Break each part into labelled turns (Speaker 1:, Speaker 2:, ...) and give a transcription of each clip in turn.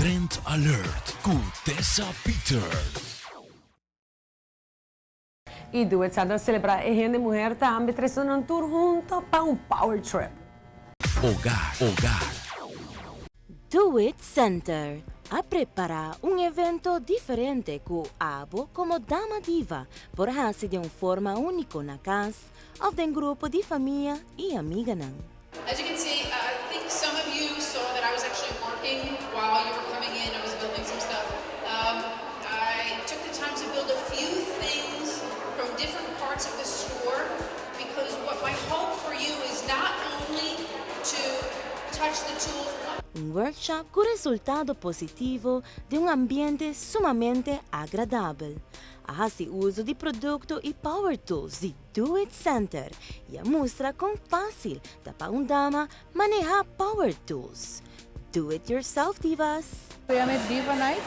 Speaker 1: Trend Alert ku Tessa Peters.
Speaker 2: Y Do It Center a celebra e hende muher tambe trece nan tur hunto pa un power trip.
Speaker 1: Hogar, hogar.
Speaker 3: Do It Center a prepara un evento diferente cu abo como dama diva por haci den un forma unico na cas of den grupo di famia y amiganan.
Speaker 4: As you can see, I think some of you saw that I was actually working while you were coming in, I was building some stuff. I took the time to build a few things from different parts of the store because what my hope for you is not only to touch the tools.
Speaker 3: Un workshop cu resultado positivo den un ambiente sumamente agradabel. A haci uzo di producto y power tools di Do It Center y a mustra con facil ta pa un dama maneha power tools. Do it yourself divas!
Speaker 5: Lo yama e Diva Night.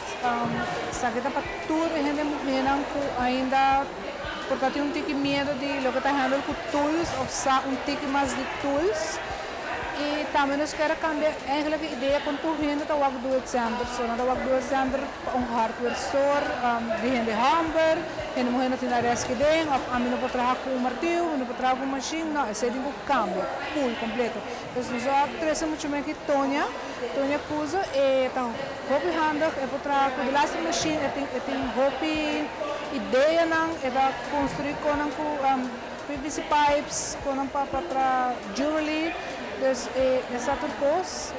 Speaker 5: Esaki ta pa tur e hende muhénan ku ainda por ta tin un tiki miedu di loke ta handle ku tools òf sa un tiki mas di tools. I tambe nos kier a kambia eigenlijk e idea kon tur hende ta wak Do It Center. So nan ta wak Do It Center pa un hardware store di hende hòmber, hende muhé no tin na reski den òf ami no por traha ku un martiu, mi no por traha ku un mashin. No, esei tin ku kambia full kompleto. Pues nos a trece mucho men ki Tonia, Tonia Cuzo, e ta hopi handig, e por traha cu delaster machine, e tin e tin hopi ideanan, e ta construi conan cu PVC pipes, conan pa pa traha jewelry, dus e e sa tur cos.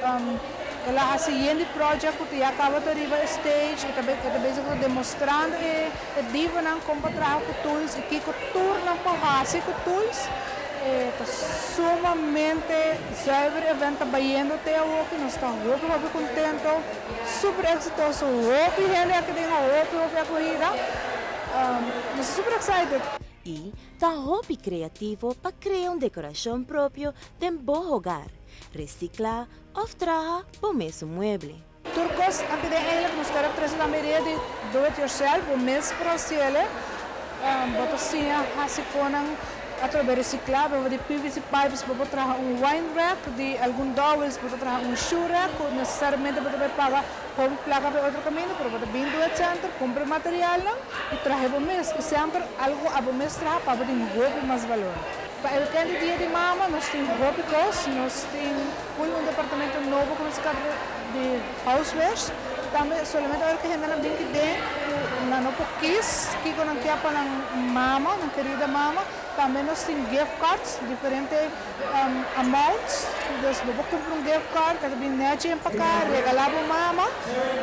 Speaker 5: El a haci yen di project cu ta ya caba ta riba e stage, e ta e ta bezig ta demostrando e e divanan con pa traha cu tools y kico tur nan por haci cu tools. E ta sumamente zuiver event ta bayendo te awoki, nos ta hopi hopi contento, super exitoso, hopi hende aki den a hopi hopi acogida, nos ta super excited.
Speaker 3: Y ta hopi creativo pa crea un decoracion propio den bo hogar, recicla of traha bo mesun mueble.
Speaker 5: Tur cos aki den eigenlijk nos ker a trece tambe idea di do it yourself, bo mes por haciele, bo ta siña haci conan atrobe recicla, bo di PVC pipes bo por traha un wine rack, di algun dowels bo ta traha un shoe rack cu necesariamente bo ta bay paga hopi placa pa e otro caminda, pero bo ta bin do it center, cumpra e materialnan y traha bo mes y semper algo cu abo mes traha pa bo tin hopi mas balor. Pa e weekend di dia di mama nos tin hopi cos, nos tin. Full un departamento nobo ku nos kaba di housewares. Tambe solamente ora ku hendenan bin ki den ku nan no por kis kiko nan kia pa nan mama, nan kerida mama. Tambe nos tin gift cards, diferente amounts. Dus bo por kumpra un gift card, e ta bin nechi empaká, regalá bo mama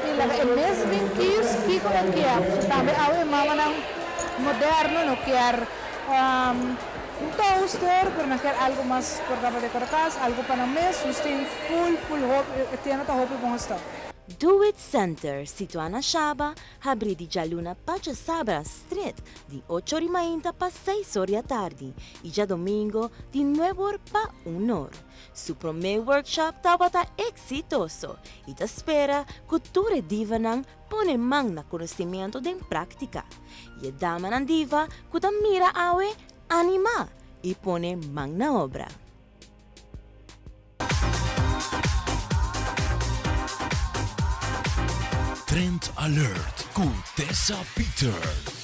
Speaker 5: i laga e mes bin kis kiko e kier. Tambe awe e mamanan moderno no kier. Un toaster, pero nan kier algo mas por ta pa decora cas, algo pa nan mes, nos tin full full hopi, e tienda ta hopi bon gestop.
Speaker 3: Do It Center, situá na Shaba, habrí di djaluna pa djasabra stret di ocho or i mainta pa seis or di atardi i djadomingo di nuebe or pa un or. Su promé workshop tabata eksitoso i ta spera ku tur e divanan Pone man na konosementu den práktika. I e damanan diva ku ta mira awe, animá i pone man na obra.
Speaker 1: Trend Alert ku Tessa Peters.